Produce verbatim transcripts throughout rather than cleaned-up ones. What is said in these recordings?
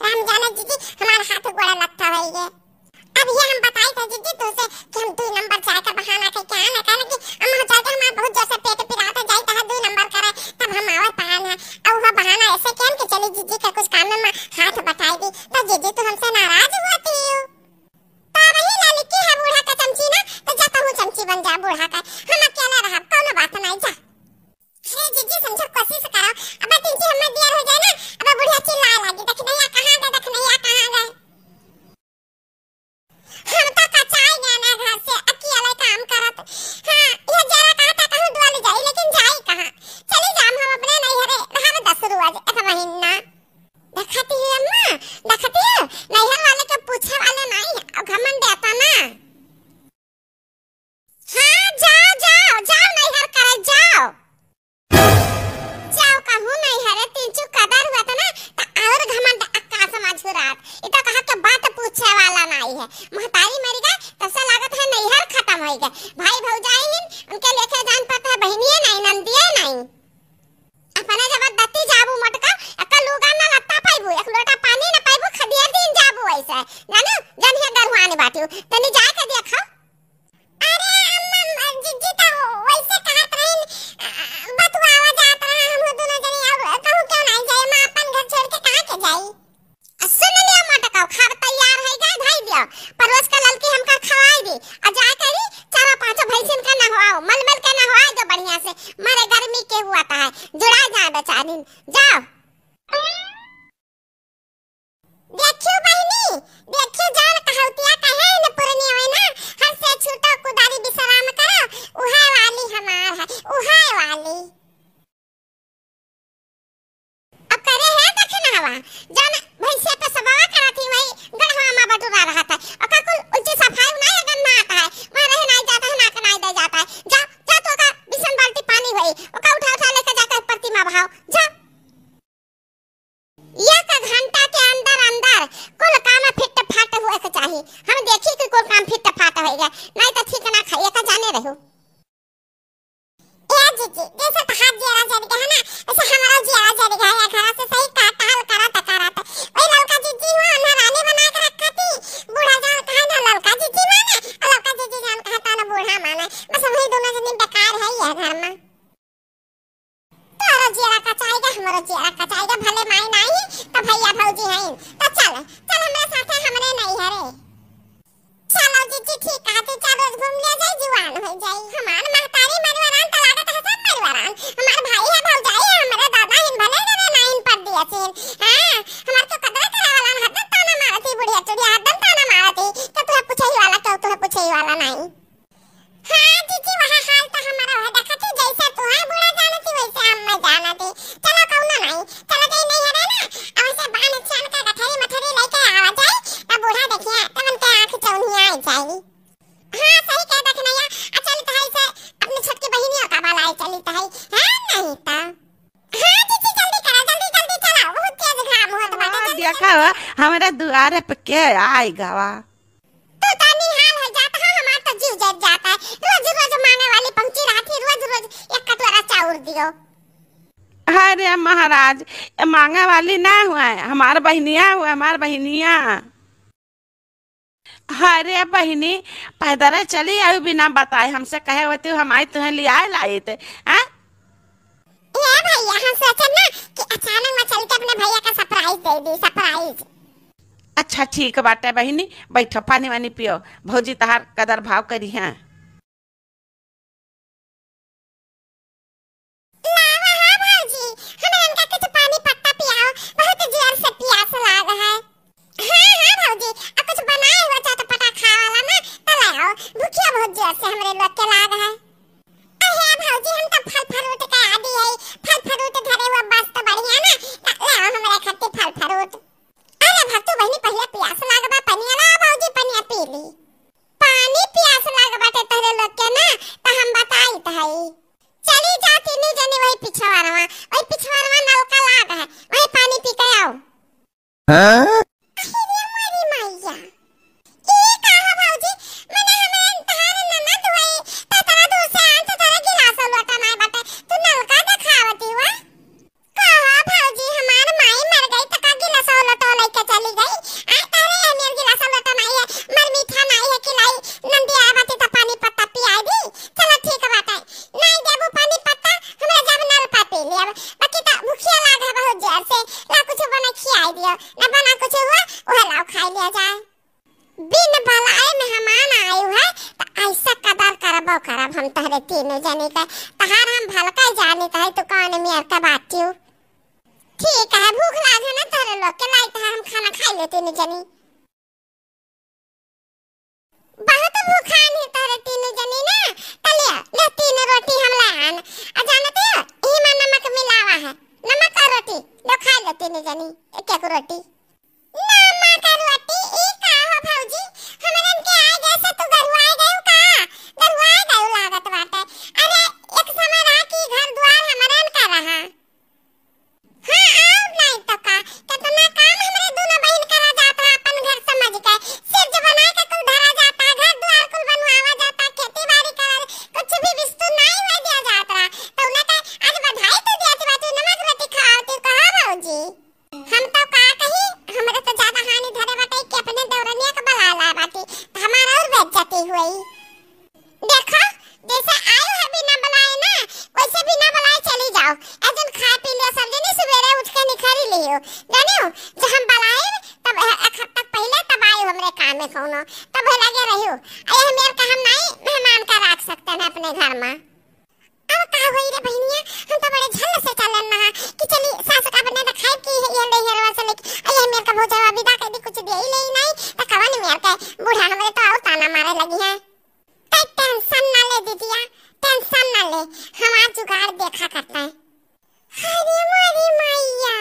राम जाने जीजी, हमार हाथ गोड़ा लत्था होइगे। अब ये हम बताई थे जीजी तुमसे कि हम दुई नंबर चाय का बहाना कइके आए हैं, कहने कि हम जाते हमार बहुत जोर से पेट पिरात है, जाई तो है दुई नंबर करे, तब हम आवत पाएन है। और वह बहाना ऐसे किया कि चली जीजी का कुछ काम में हाथ बटाई दी, तो जीजी तू हमसे नाराज होती हो। तो वही ललकी है बूढ़ा का चमची ना, तो जा तहू चमची बन जा बूढ़ा का, हम अकेला रहब, कौनो बात नहीं, जा। अरे जीजी समझो कोशिश करो, अब तीन चीज हमें दियर हो जाए ना, अब बुढ़िया चिल्लाए लागी, देख नैया कहाँ गए, देख नैया कहाँ गए। हम तो कचाई गए ना घर से, अकेले काम करत। हाँ, ये जरा कहा था कहूँ डोल जाई, लेकिन जाई कहाँ? चली जाम हम अपने नैहरे, रहब दस रोज, एक महीना। देखती है अम्मा, देखती है, नैहर वाले के पूछे वाले नहीं, और घमंड आता ना। हाँ, जाओ, जाओ, जाओ नैहर करे, जाओ। जाओ कहूँ नैहरे, तीन चू कदर हुआ था ना, त और घमंड अक्का समझ हो रात। इ तो कहा के बात पूछे वाला नहीं है। महतारी मर गए, तब से लागत है नैहर खत्म हो गए। भाई भौजाई हिन, उनके लेके जान पड़ता है, बहनिए नहीं, नंदिए नहीं। अपने जबरदस्ती जाबू मटका, एक लुगा ना लत्ता पाइबू, एक लोटा पानी ना पाइबू, खदिया दिन जाबू ऐसे। जानू, जन है गरुआनी बाटियो, तनी जाए के देखो। अरे अम्मा, अम्मा, जीजी तो वैसे कहत रहिन, अ, बतुआवा जात रहा, हम दोनों जनी अब कहूँ क्यों नहीं जाए, माँ अपन घर छोड़ के कहाँ के जाई? आ सुन लियो मोटकाऊ, खाब तैयार है, जाए धई दियो, परोस के ललकी हमका खवाई दी, आ जाए करी चारों पांचों भैंसिन का नहवाओ, मल मल के नहवाई दो बढ़िया से, मरे गर्मी के हुआ था है, जुड़ा जाए बेचारिन, जाओ। देखियो बहिनी, देखियो जौन कहाउतिया कहे न पुरनिया में ना, हर से छूटो कुदारी विश्राम करो, उहे वाली हमार है, उहे वाली। अब करे है दखिनहवा, जौन भैंसिया पे सबवा करत ही वही गढ़वा में बटुरा रहत है, ओका कुल उल्टी सफाई नहीं अगर ना आता है, वहाँ रहे नहीं जाता है, ना के नहीं दे जाता है, जा, जा तो ओका बीसन बाल्टी पानी होई, ओका उठा उठा लेके जाकर प्रतिमा बहाओ, जा। एक घंटा के अंदर अंदर कुल काम फिट फाट हुए के चाही। हम देखी कि कुल काम फिट फाट होइगा, नहीं तो ठीक ना खाइए का जाने रहो। ए जीजी, जैसे तहार जियरा जर गया है ना, वैसे हमारा जियरा जर गया है। घर से सही का टहल करत करत वही ललका जीजी हुआ, उन्हें रानी बना के रखा थी। बूढ़ा जान कहे ना ललका जीजी माने, और ललका जीजी जान कहे ता ना बूढ़ा माने। बस वही दोनों जनी बेकार है ये घर में। तोरो जियरा कचाइगा, हमरो जियरा कचाइगा, भले माई नाही, तो भैया भौजी हईन। तो चल, चल हमरे साथे हमरे नैहरे। चलो जीजी, ठीक है, दू चार रोज घूम लिया जाई, जुआन हो जाई। हमार महतारी मरिवरान तो लागत है सब मरिवरान। हमार भाई है, भौजाई है, हमरे दादा हिन भले डरे नाइन पर दिया सीन। हाँ, हमार तो कदर करे वाला ना, हरदम ताना मारती बुढ़िया चुड़िया, हरदम ताना मारती। तो तुहे पूछे ही वाला, क्यों तुहे पूछे ही वाला नहीं। हाँ जीजी, वह हाल तो हमारा है। देखा थी जैसे तू है बूढ़ा जाना थी वैसे हम मैं जाना थी। चलो कौनो नहीं, चलो जाई नैहरे ना, और से बान छान के गठरी मठरी लेके आवा जाई, तब बूढ़ा देखिए तब उनके आँख चौनिया आ जाई। हाँ सही कह देख नैया, आ चली तो है से अपने छोटकी बहिनियों का बुलाई चली तो है, है नहीं तो। हाँ जीजी जल्दी करा, जल्दी जल्दी चला, बहुत तेज घाम होत बाटे, हाँ, जल्दी, देखा जल्दी। हुआ, हमारे दुआरे पे के आई गवा। तू तो निहाल हो जात है, हमार तो जीव जर जाता है। रोज रोज मांगे वाली पहुंची रहती, रोज रोज एक कटोरा चाउर दियो। अरे महाराज, ये मांगे वाली ना हुआ है, हमार बहिनिया हुआ, हमार बहिनिया। अरे बहिनी, पैदल चली आयु बिना बताए, हमसे कहे होती हम आई तुहें लियाए लाइत, हाँ? ए भैया, हम सोचन ना कि अचानक में चल के अपने भैया का surprise दे दी, surprise। अच्छा ठीक बाटे बहिनी, बैठो पानी वानी पियो, भौजी तहार कदर भाव करी हैं। लावा हाँ भौजी, हमरे इनका कुछ पानी पत्ता पियाओ, बहुत जोर से प्यास लाग है। हाँ हाँ भौजी, अब कुछ बनाए हुआ चटपटा खाए वाला ना, तो लाओ, भूखिया बहुत जोर से हमरे लोग के लाग है। अरे भौजी, हम तो फल फ्रूट के आदी है, फल फ्रूट धरे हुआ बस तो बढ़िया ना, तो लाओ हमरे खातिर फल फ्रूट। अरे भक्तू बहिनी, पहिले पियास लाग बा, पनिया ला भौजी, पनिया पी ली। पानी पियास लाग बाटे तोहरे लोग के ना, त हम बताइत हई। चली जा तीनों जनी वही पिछवारवा, वही पिछवारवा नलका लाग है, वही पानी पी के आओ। हाँ? अरे मोरी मैया, ई का हो भौजी, मने हमें तोहरे ननद हुई, त इतना दूर से आन त तोहरे गिलास लोटा नाय बाटे, तू नलका देखावती हुआ। कहा भौजी, हमार माई मर गई त का गिलास लोटा लेके चली? दियो, ना बना कुछ हुआ, उहे लाओ खाई लिया जाए। बिन बलाए मेहमान आयु है, त ऐसा कदर करबो करब हम तोहरे तीनों जनी के। तहार हम भलका जानी, तहे तू कौन मेर का बाटियो। ठीक है, भूख लागे ना तोहरे लोग के, लाई तहार हम खाना खाई ले तीनों जनी। बहुत भूखान है तोहरे तीनों जनी ना, त ले, ले तीन रोटी हम लान। आ जानते हो, इही में नमक मिलावा है, नमक और रोटी, लो खाई लो तीनों जनी, एक एक रोटी। नमक रोटी, ई का हो भौजी? हमरन के आए गए से तू गरुआए गयू का? गरुआए गयू लागत बाटे। अरे, एक समय रहा कि घर दुआर हमरन का रहा। हाँ, और नहीं तो का, कितना काम हमरे दोनों बहिन करा जात रहा अपन घर समझ के। सिर जो बनाए के कुल धरा जाता, घर दुआर कुल बनवावा जाता, खेती बाड़ी करा, कुछ भी वस्तु नहीं हुए दिया जात रहा। तो उन्हें कहे, आज बधाई तो दिया थी बाटी, नमक रोटी खाओ थी, कहा भौजी? हम तो का कही, हमरे तो ज्यादा हानि धरे बाटे कि अपने देवरनिया के बला लाए बाटी, त हमार और बेइज्जती हुई। देखो, जैसे आयो है बिना बुलाए ना, वैसे बिना बुलाए चली जाओ। ए जन खाए पी लियो सब जनी, सुबेरे उठ के निखरी लियो। जानियो, जब हम बुलाए, तब ए-, एक हफ्ता पहले तब आयो हमरे काम में कौनो, तब लगे रहियो। अये हमें का हम नहीं मेहमान का रख सकते हैं अपने घर में। अब का होई रे बहिनिया, हम तो बड़े झल्ल से चलन रहा कि चली सास का अपने देखाई कि ये ले हरवा से लेके, अये मेर का भौजावा विदा कर दी, कुछ दे ही ले ही नहीं, त कवन मेर के बूढ़ा हमरे तो और ताना मारे लगी है। ते tension ना ले दीदिया, tension ना ले, हमार जुगाड़ देखा करता है। अरे मोरी मैया,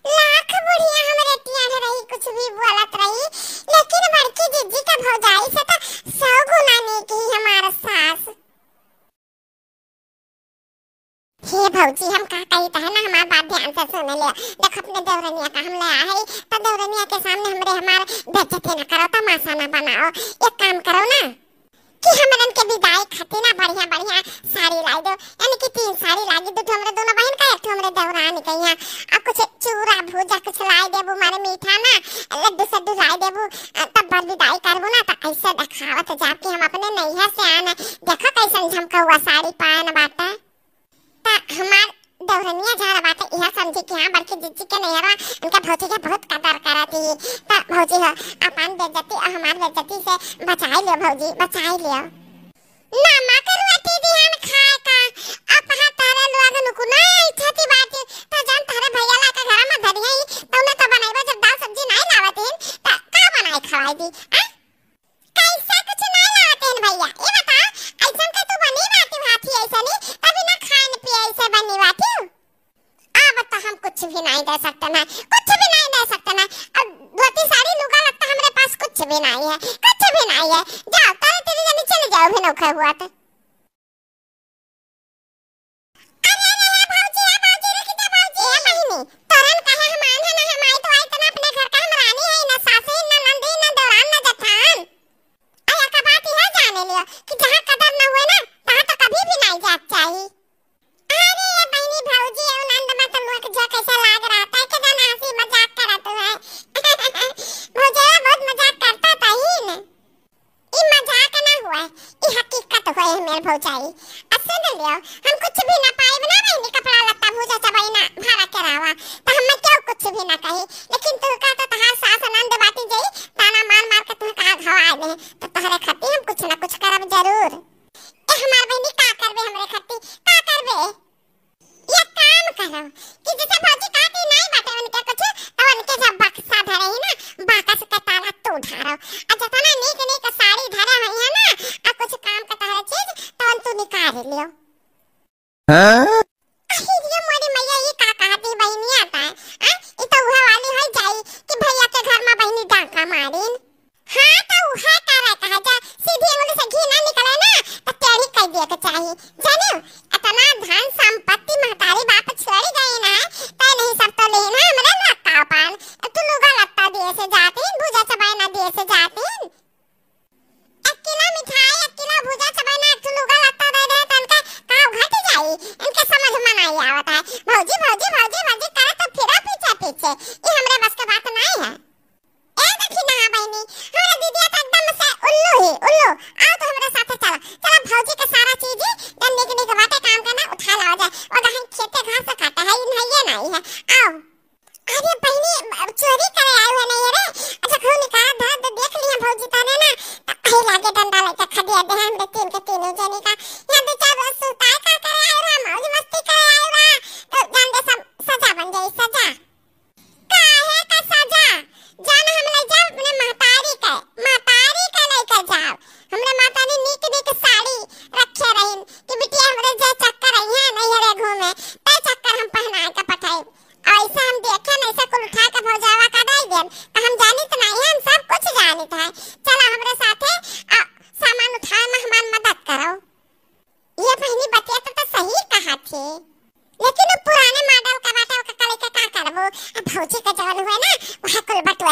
लाख बुढ़िया हमरे टियाढ़ रही, कुछ भी बोलत रही, लेकिन बड़की जिज्जी के भौजाई से तो सौ गुना नीक ही हमार सास। हे भौजी, हम का कही तहे ना, हमार बात ध्यान से सुन लियो। देख, अपने देवरनिया का हम ले आए, तो देवरनिया के सामने हमरे हमार बेइज्जती ना करो, तमाशा ना बनाओ। एक काम करो ना कि हमरन के विदाई खातिर ना बढ़िया बढ़िया साड़ी लाई दो, यानी कि तीन साड़ी लागी, दो ठो हमरे दोनों बहन का, एक ठो हमरे देवरानी का यहाँ, और कुछ चूरा भूजा कुछ लाई देबू, मारे मीठा ना, लड्डू सड्डू लाई देबू, अ, तब बर विदाई करबू ना, तो ऐसे देखावत जाब कि हम अपने नैहर से आना, देखो कैसन झमकौआ साड़ी पहन बाटे। त हमार देवरनिया जहाँ बाटे, इहे समझी कि हाँ, बड़की जिज्जी के नैहरवा, उनका भौजी के बहुत कदर करत ही। त भौजी हो, अपन बेइज्जती और हमार बेइज्जती से बचाई लियो भौजी, बचाई लियो। नमक रोटी दिहन खाए का, अब हाँ तहरे लोग नुकुना इच्छा थी बाटी, त जान तहरे भैया ला के घर में धरी है, त उन्हें तो बनाइबा जब दाल सब्जी नहीं लावत हिन, त का बनाए खवाई दी, आ? कैसे कुछ नहीं लावत हन भैया? ये बताओ, ऐसन का तू बनी बाटी भाती ऐसनी, तभी ना खान पिए ऐसे बनी बाटी। अब तो हम कुछ भी नहीं दे सकते ना, कुछ भी नहीं दे सकते ना। अब धोती साड़ी लुगा लत्ता हमरे पास कुछ भी नहीं है, कुछ भी नहीं है। जाओ, तारे तेरी जनी चली जाओ, भी नौखा हुआ तो। अरे, अरे, ए भौजी, ए भौजी, रुक जा भौजी। ए बहिनी, तोरन काहे हम आन है ना, हम आई तो आई तना अपने घर का हम रानी है, ना सास है, ना नंद है, ना देवरान, ना जेठान। अरे, का बात यह जाने लियो कि जहाँ कदर ना हुए ना, तहाँ तो कभी भी नहीं जात चाही। अरे, ए बहिनी, भौजी, ए नंद मत लोग जो कैसे लाग रहा था, के जाना हंसी मजाक करत है। भौजी, बहुत मजाक करता था ही न। ई मजाक ना हुआ, ई हकीकत हुआ है मेर भौजाई। आ सुन लियो, हम कुछ भी ना पाइब ना बहिनी, कपड़ा लत्ता भूजा चबाई ना भाड़ा के रावा, तो हमें क्यों कुछ भी ना कही, लेकिन तू का तो तहार सास नंद बाटी जाई, ताना मार मार के तुहे कहाँ घवा दे, तो तोहरे खातिर हम कुछ ना कुछ करब जरूर। ए हमार बहिनी, का करबे हमरे खातिर, का करबे? एक काम करो कि जैसे भौजी कहती नहीं बाटे उनके कुछ, तो उनके जब बक्सा धरे ही ना, बाकस के ताला तू धारो। आ जितना नीक नीक साड़ी धरे हुई है ना, आ कुछ काम के तहरे चीज, तो तू निकाल लियो। हाँ? अरे रे मोरी मैया, ये का कहती बहिनिया ता? आ, ये तो उहे वाली हो जाई कि भैया के घर में बहिनी डाका मारिन। हाँ, तो उहे करे कहा जा, सीधी उंगली से घी ना निकले ना, तो टेढ़ी कर दिए के चाही। जानियो, इतना धन संपत्ति महतारी बाप छोड़ी गई ना, तो नहीं सब तो लेना हमरे ना का पान। तू लुगा लत्ता दिए से जातीन, भूजा चबाई ना दिए से जातीन। एक किलो मिठाई, एक किलो भूजा चबाई ना, तू लुगा लत्ता दे दे, तो इनका का घट जाई? इनके समझ में नहीं आवत है। भौजी, भौजी, भौजी, भौजी करे तो फिरा पीछे पीछे। ये हमरे बस के बात नहीं है। ए देखी ना बहिनी, हमरा दीदिया तो एकदम से उल्लू ही, उल्लू। आओ तो हमरे साथे चला। चला भौजी के सारा चीज ही, जन निक निक बाटे काम करना, उठा लावा जाए। और गहन खेते घास से काटे है, ई नहीं है, नहीं है। आओ। अरे बहिनी, अब चो-,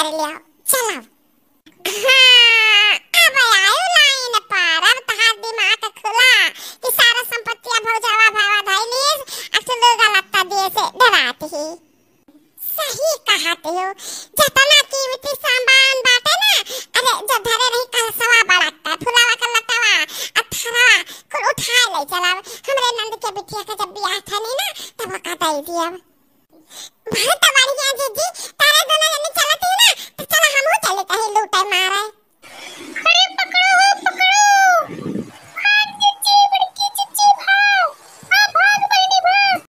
अरे ले आओ, चलाओ। हाँ, अब आयो लाइन पर, अब तहार दिमाग खुला कि सारा संपत्तिया भौजवा भावा धइलिस, अब तू लोग गलत दिए से डरात ही। सही कहत हो, जतना कीमती सामान बाटे ना, अरे जो धरे रही कलसवा बड़का, फुलावा का लटवा, अथरवा, कुल उठाए ले चलब। हमरे नंद के बिटिया के जब बियाह था नहीं ना, तब ओका दे दियब। बहुत बढ़िया जीजी,